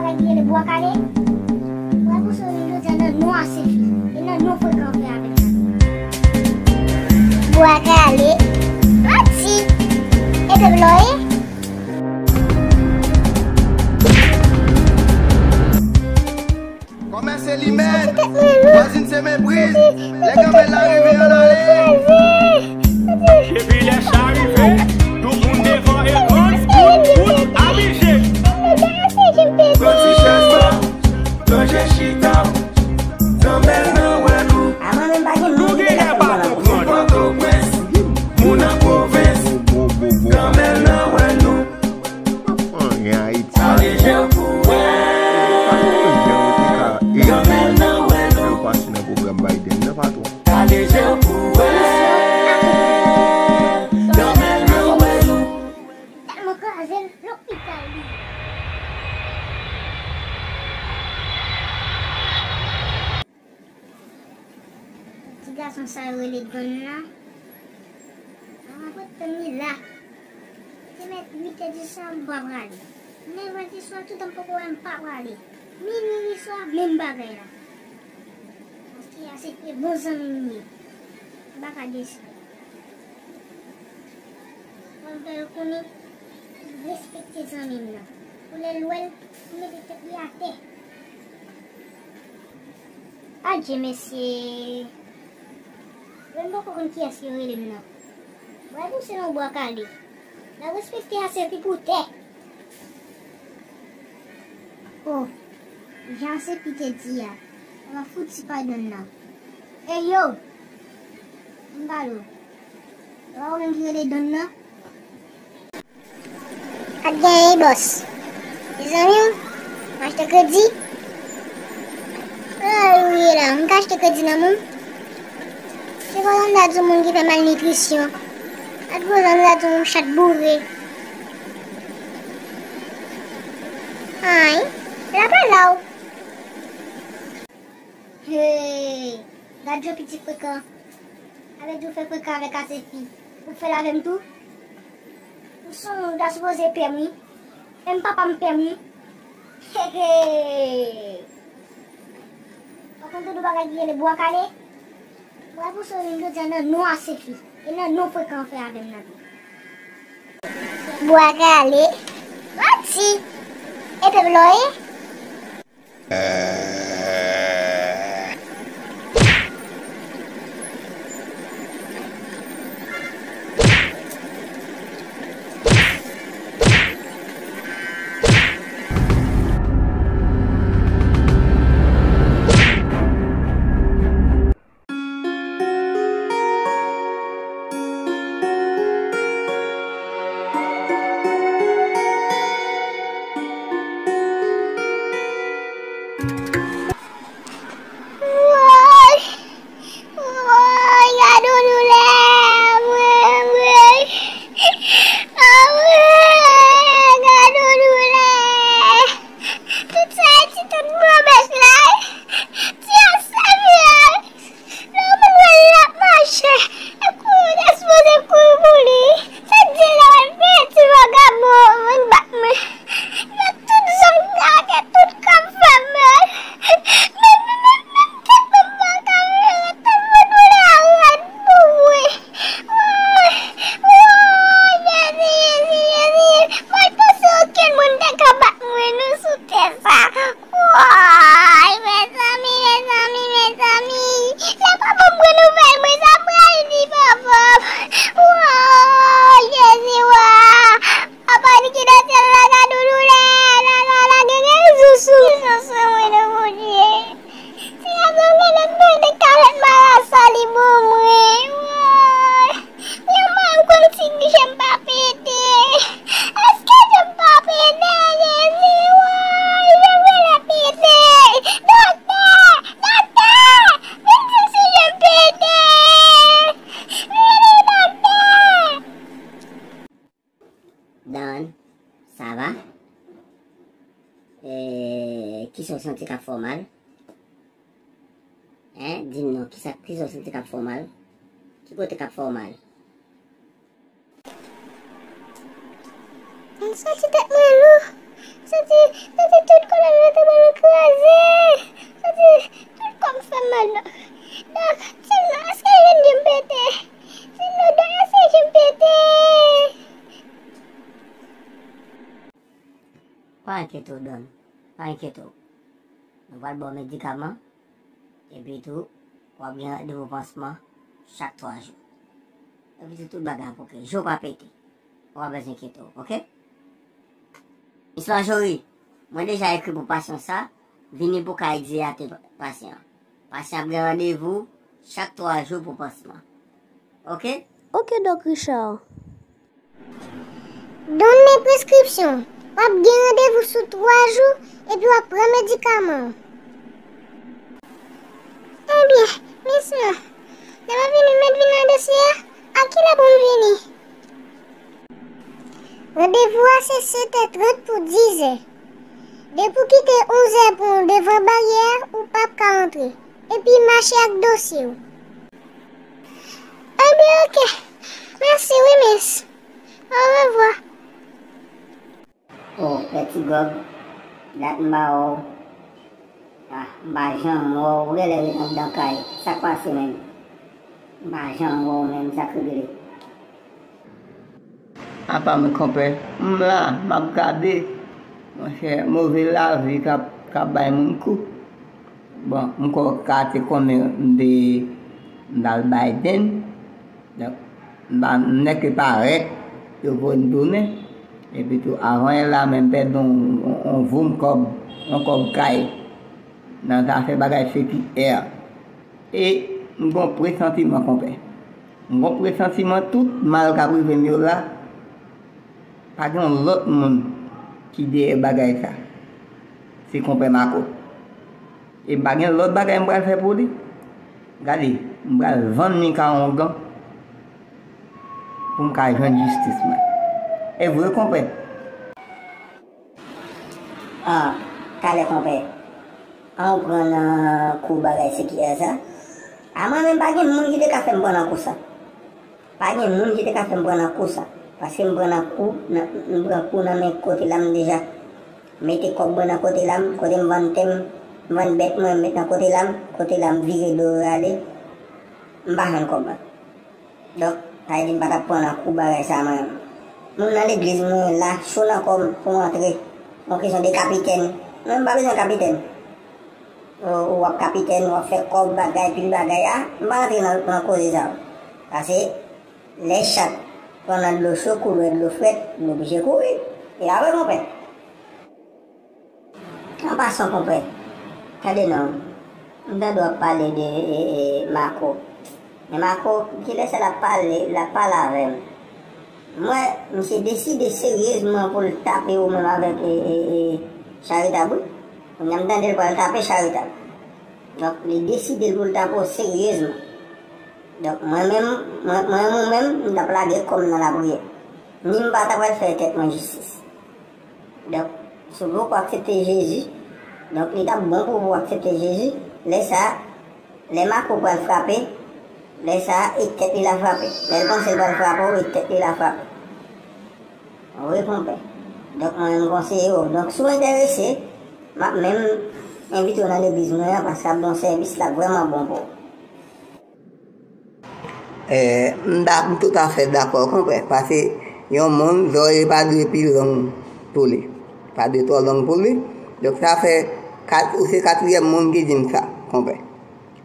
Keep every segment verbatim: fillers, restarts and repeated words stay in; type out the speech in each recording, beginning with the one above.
Sa ki rele bwa kale. Bwa pou sou vin jodi a nan non a Sefi. E nan non frekan fè avèk sa. Bwa kale. Pati. E de blo ye. Kòmè se limèn, vwazin se mepriz, lè granmèt la rive ann ale. Epi lè sa rive, tout moun devan ekran, tout moun abize. Pran ti chèz la, ranje chita, granmèt la wè nou. Nou genlè pa konprann. Pòtoprens, moun nan pwovens, granmèt la wè nou. Anyen Ayiti. Gade jan pou wè. Gade jan ou te ka ede yo pase nan pwogram Biden nan, patwon. Gade jan pou wè. Granmèt la wè nou. Tèlman kraze l, lopital li. Ti gason sa yo rele Don nan. An, mwen tann li la. Se mèt uit è di swa, m pa prale. Nèf è di swa, toutan m poko wè, m pa prale. Minui di swa, menm bagay la. Paske a se te bon zanmi m ye. M pa ka desi. Fò m fè l konnen, respekte zanmi m nan. Pou lè l wè l, pou mete tèt li atè. Adje, mesye. Mwen poko konn kiyès yo rele m nan. Bwa pou se nan bwa kale. N ap respekte a se pi pou tè. Oh, jan se pi te di a. Sa va fouti pa Don nan. Ey yo! M pale w. Yo pa wè moun ki rele Don nan? Ak genyen bòs. Mezanmi, m achte kredi. Ala ou ye la, m ka achte kredi nan moun. Se pa yon dad yon moun ki fè malnitrisyon. Ak gwo zam la di yon chat boure. Ay, la pa la w. Hey, gad jan piti frekan. Avè di w fè frekan avèk Asefi. Ou fè l avè m tou? Ou se yon moun ou ta sipoze pè m wi. Menm papa m pè m wi. Hehe. Ou konn tout bagay ki rele bwa kale? Bwa pou sou vin jodi a nan non Asefi. E nan non frekan fè avè m nan tou. Bwa kale. Pati. E pèp la w ye. Woy, woy, gad yon doulè, mwen, mwen. Anmwey, gad yon doulè. Tout sa e ti tout blanbèch la. Ti a sèvi la. Lè w konn wè l ap mache, e kouri w ta sipoze kouri pou li. Sa di l ap al fè ti vagabon vin bat mwen. Nan tout janm gade, tout kò m fè mal. Men, men, men, men, tèt mwen pa ka jere, tèlman doulè a rèd pou mwen. Woy, woy, Jezi, Jezi, Jezi. Mwen panse okenn moun te ka bat mwen non sou tè sa. Woy, mezanmi, mezanmi, mezanmi. Sa pa bon pou nouvèl mwen, sa pral di papa. Woy, Jezi, wa. Papa ki nan syèl la, gad yon doulè. La, la, la, gen rezon sou, rezon sou mwen, non, Bondye. Si gade yon grenn mwen te kalèt marasa li pou mwen. Woy. Yon mwen m konn si je m pa pete. Èske je m pa pete, Jezi? Woy, je m genlè pete. Doktè! Doktè! Vin di si je m pete. Vini, doktè! Dan, sa va? E, kisa w santi k ap fè w mal? Hein, di m non, kisa, kisa w santi k ap fè w mal? Ki kote k ap fè w mal? M santi tèt mwen lou. Santi, santi tout kò m nan tèt mwen kraze. Santi tout kò m fè mal. Dòk, dòk, di m non, èske je m pete? Di m non, dòk, èske je m pete? Pa enkyete w, Don. Pa enkyete w. Nou pral ba w medikaman. Epi tou, w ap gen randevou pansman chak twa jou. Epi tou, tout bagay ap oke. Je w pa pete. Ou pa bezwen enkyete w, oke? Miss Marjorie, mwen deja ekri pou pasyan sa, vini pou ka egzeyate pasyan an. Pasyan ap gen randevou chak twa jou pou pansman. Oke? Oke, Dòk Richard. Donn men preskripsyon. W ap gen randevou sou twa jou, epi w ap pran medikaman w. Ebyen, Miss, lè m ap vini, m mèt vin nan dosye a? A kilè pou m vini? Randevou a se sèt è trant pou diz è. Depi w kite onz è pou devan baryè a, ou p ap ka antre. Epi mache ak dosye w. Ebyen, oke. Mèsi wi, Miss. Orevwa. O, Pè Ti Gòg, dat m pa wè w. Ah, m pa janm wè w. Ou genlè ret anndan kay. Sa k pase menm? M pa janm wè w menm, sa k regle? Apa mwen, konpè, m la, m ap gade. Monchè, move lavi k ap, k ap bay moun kou. Bon, m kwè w ka te konnen m te, m t al Biden. Donk, m pa, m nèk parèt, yo voye m tounen. Epi tou, avan yè la menm, m pèdi yon, yon, yon voum kòb, yon kòb kay nan zafè bagay C Q R. E m gen yon presantiman, konpè. M gen yon presantiman tout mal k ap rive m yo la, pa gen yon lòt moun ki dèyè bagay sa. Se konpè Mako. E m pa gen lòt bagay m pral fè pou li. Gade, m pral vann li ka ongan pou m ka jwenn jistis mwen. E vre, konpè. Ah, talè, konpè. An ou pran nan kou bagay C Q R sa? A mwen menm pa gen moun ki te ka fè m pran nan kou sa. Pa gen moun ki te ka fè m pran nan kou sa. Paske m pran nan kou, nan, m pran kou nan men kote la m deja. Mete kòb mwen nan kote la m, kote m vann tè m, m vann bèt mwen, m met nan kote la m, kote la m vire do yo ale. M pa jwenn kòb mwen. Donk, sa vle di m pa t ap pran nan kou bagay sa mwen menm. Moun nan legliz mwen la, cho nan kò m pou m antre. Yon kesyon de kapitèn. Mwen m pa bezwen kapitèn. Ou, ou ap kapitèn, w ap fè kòb, bagay, pil bagay. A, m pa antre nan, nan koze sa yo. Paske, lè chat pran nan dlo cho, kou lwen dlo frèt, li oblije kouri. E apre, konpè. An pasan, konpè, tande non, m tande w ap pale de, e, e, Mako. Men Mako, kilès l ap pale, l ap pale avè m? M wè misye deside seryezman pou l tape ou menm avèk, e, e, e, Charitab, wi. Kounye a m tande l pral tape Charitab. Donk, li deside l pou l tape w seryezman. Donk, mwen menm, mwen, mwen menm ou menm, m t ap lage kò m nan lapriyè. Ni m pa ta pral fè tèt mwen jistis. Donk, si w poko aksepte Jezi, donk, li t ap bon pou w aksepte Jezi. Lè sa a, lè Mako pral frape, lè sa a, e tèt li l ap frape. Lè l panse l pral frape w, e tèt li l ap frape. Wi, konpè. Donk, mwen, m konseye w. Donk, si w enterese, m ap menm envite w nan legliz mwen an, paske ap gen yon sèvis la vrèman bon pou ou. Eh, m da-, m toutafè dakò, konpè, paske yon moun, zòrèy pa dwe pi long pou li. Pa dwe twò long pou li. Donk, sa fè kat, ou se katriyèm moun ki di m sa, konpè.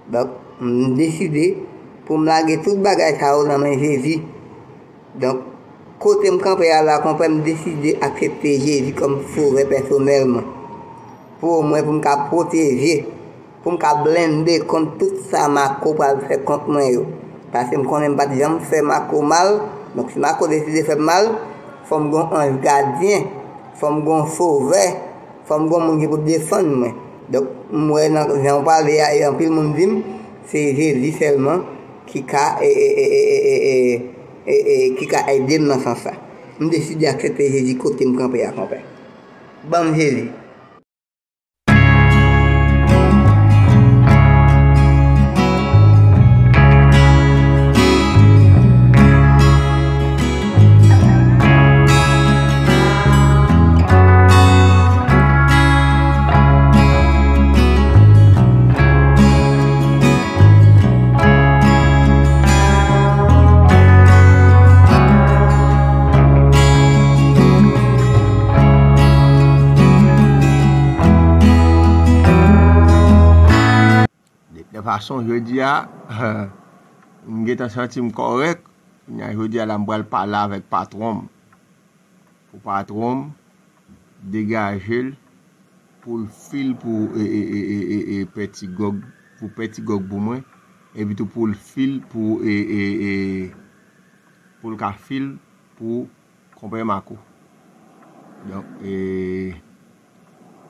Donk, m deside pou m lage tout bagay sa yo nan men Jezi. Donk, kote m kanpe a la, konpè, m deside aksepte Jezi kòm sovè pèsonèl mwen. Pou omwen pou m ka pwoteje, pou m ka blende kont tout sa Mako pral fè kont mwen yo. Paske m konnen m pa t janm fè Mako mal. Donk, si Mako deside fè m mal, fò m gen yon anj gadyen, fò m gen yon sovè, fò m gen yon moun ki pou defann mwen. Donk, m wè nan jan w pale a, e anpil moun di m, se Jezi sèlman ki ka, e, e, e, ki ka ede m nan sans sa. M deside aksepte Jezi kote m kanpe a, konpè. Ban m Jezi. Son jodi a, m gentan santi m kòrèk. Kounye a jodi a la, m pral pale avèk patwon m. Pou patwon m degaje l, pou l fil pou e, e, e, e, e, e, Pè Ti Gòg, pou Pè Ti Gòg pou mwen, epi tou pou l fil pou e, e, e, pou l ka fil pou Konpè Mako. Donk, e,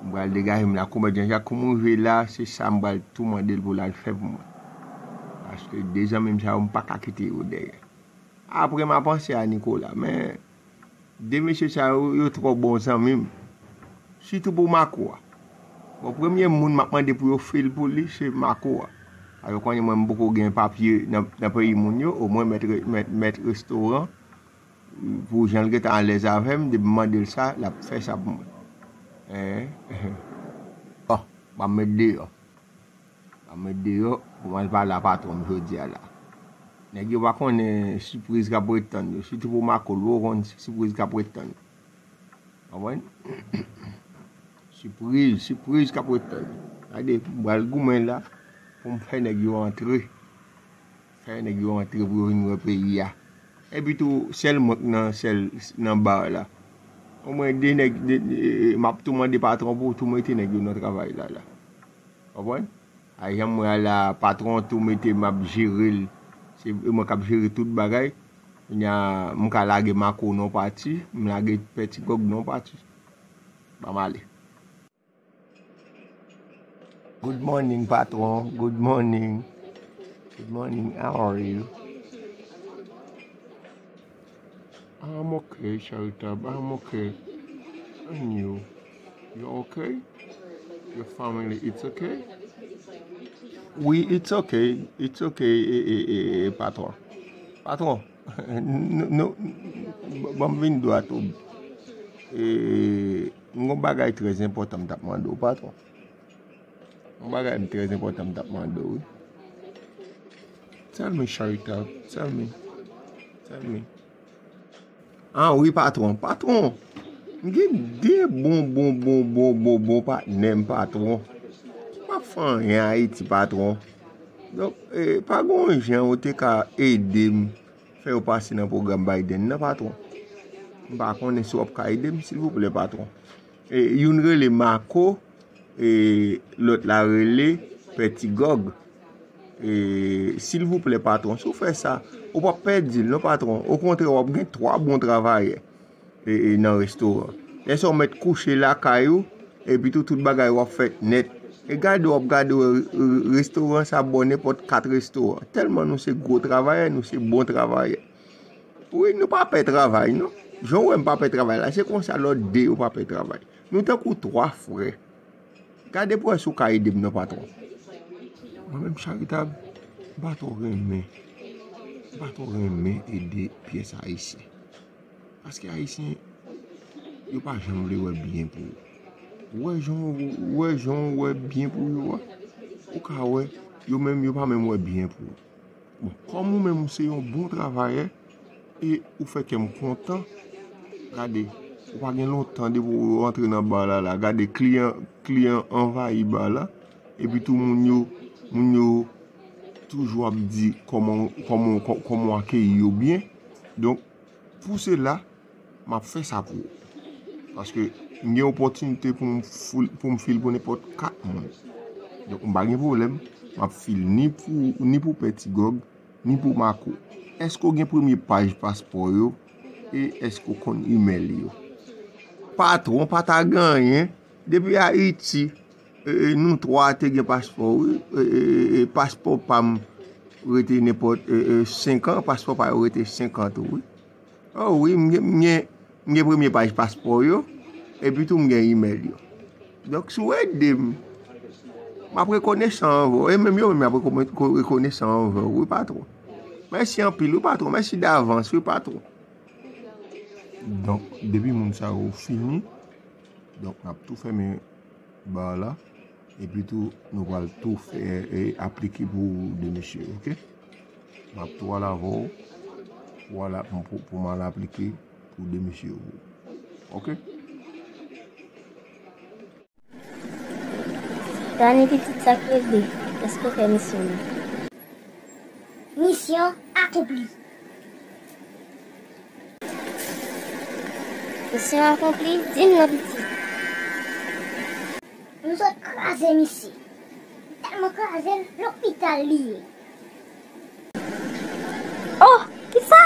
m pral degaje m la, Konpè Jan Jak, kòman w jwe la, se sa m pral tou mande l pou l al fè pou mwen. Paske de zanmi m sa yo, m pa ka kite yo dèyè. Apre, m a panse a Nikola, men de mesye sa yo, yo twò bon zanmi m. Sitou pou Mako a. Bon, premye moun m ap mande pou yo fil pou li, se Mako a. A, yo konnen mwen, m poko gen papye nan, nan peyi moun yo, omwen mèt re-, mèt, mèt restoran, pou jan l gentan alèz avè m, depi m mande l sa, l ap fè sa pou mwen. Hein? Bon, m ap met deyò. M ap met deyò pou m al pale a patwon m jodi a la. Nèg yo pa konnen sipriz k ap ret tann yo. Sitou pou Mako, l poko konn sipriz k ap ret tann yo. Konprann? Sipriz, sipriz k ap ret tann yo. Gade, m pral goumen la pou m fè nèg yo antre. Fè nèg yo antre pou yo vin wè peyi a. Epi tou, sèl mwen k nan sèl, nan bar la. Omwen de nèg, de, de, m ap tou mande patwon pou tou mete nèg yo nan travay la, la. Konprann? A, jan m wè a la, patwon tou mete m ap jere l. Se mwen k ap jere tout bagay. Kounye a, m ka lage Mako nan yon pati, m lage Pè Ti Gòg nan yon pati. Ban m ale. Good morning, patwon. Good morning. Good morning. How are you? I'm okay, Charitab. I'm okay. And you? You okay? Your family, it's okay? Wi, it's okay. It's okay, e, e, e, e, patwon. Patwon, nou, nou, ban m vin dwat ou. E, m gon bagay trè enpòtan m t ap mande w, patwon. Yon bagay m trè enpòtan m t ap mande w, wi. Tell me, Charitab, tell me. Tell me. Ah wi, patwon. Patwon, m gen de bon, bon, bon, bon, bon, bon patnè m, patwon. Ki p ap fè anyen Ayiti, patwon. Donk, e, pa gon jan ou te ka ede m fè yo pase nan pwogram Biden nan, patwon. M pa konnen si w ap ka ede m, silvouplè, patwon. E, youn rele Mako, e, lòt la rele Pè Ti Gòg. E, silvouplè, patwon, si w fè sa, ou p ap pèdi l, non, patwon. Okontrè, w ap gen twa bon travayè, e, e, nan restoran. Lè sa, w mèt kouche lakay ou, epi tou, tout bagay w ap fèt nèt. E gade, w ap gade, w, w, restoran sa bò nenpòt kat restoran. Tèlman nou se gwo travayè, nou se bon travayè. Wi, nou pa pè travay, non. Jan w wè m pa pè travay la, se konsa lòt de yo pa pè travay. Nou tankou twa frè. Gade pou wè si w ka ede m non, patwon. Mwen menm, Charitab, m pa twò renmen, m pa twò renmen ede pyès Ayisyen. Paske Ayisyen, yo pa janm vle wè byen pou ou. Wè jan w, wè jan w wè byen pou yo a, ou ka wè, yo menm, yo pa menm wè byen pou ou. Bon, kòm ou menm ou se yon bon travayè, e ou fè kè m kontan, gade, ou pa gen lontan depi w rantre nan bar la, la, gade, kliyan, kliyan anvayi bar la, epi tou moun yo, moun yo toujou ap di kòman, kòman, kò-, kòman w akeyi yo byen. Donk, pou sela, m ap fè sa pou ou. Paske m gen opòtinite pou m fil, pou m fil pou nenpòt kat moun. Donk, m pa gen pwoblèm. M ap fil ni pou, ni pou Pè Ti Gòg, ni pou Mako. Èske w gen premye paj paspò yo? E èske w konn imèl yo? Patwon pa ta gen anyen. Depi Ayiti, e, e, nou twa te gen paspò, wi. E, e, e, paspò pa m rete nenpòt, e, e, senk an, paspò pa yo rete senk an tou, wi. Oh wi, m gen, m gen, m gen premye paj paspò yo, epi tou m gen imèl yo. Donk, si w ede m, m ap rekonesan anvè w. E menm yo menm, y ap rekome-, ko-, rekonesan anvè w, wi, patwon. Mèsi anpil, wi, patwon. Mèsi davans, wi, patwon. Donk, depi moun sa yo fini, donk, n ap tou fèmen bar la. Epi tou, nou pral tou fè, e, aplike pou de mesye, oke? M ap tou al avè w pou, al, pou, pou m al aplike pou de mesye yo, oke? Dani pitit sa k regle. Èske w fè misyon nan? Misyon akonpli. Misyon akonpli, di m non pitit. Nou sot kraze misye. Tèlman kraze l, lopital li ye. Oh, kisa?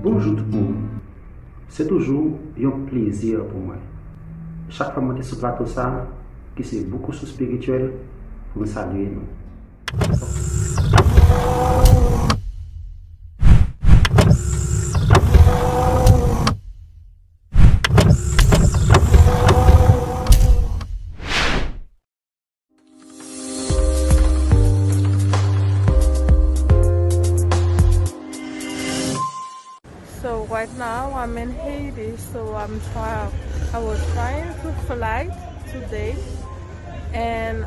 Bonjou tout moun. Se toujou yon plezi pou mwen, chak fwa mwen te sou plato sa, ki se Boukoussou Spirityèl, pou m salye nou. So right now I'm in Haiti, so I'm try I was trying to fly today and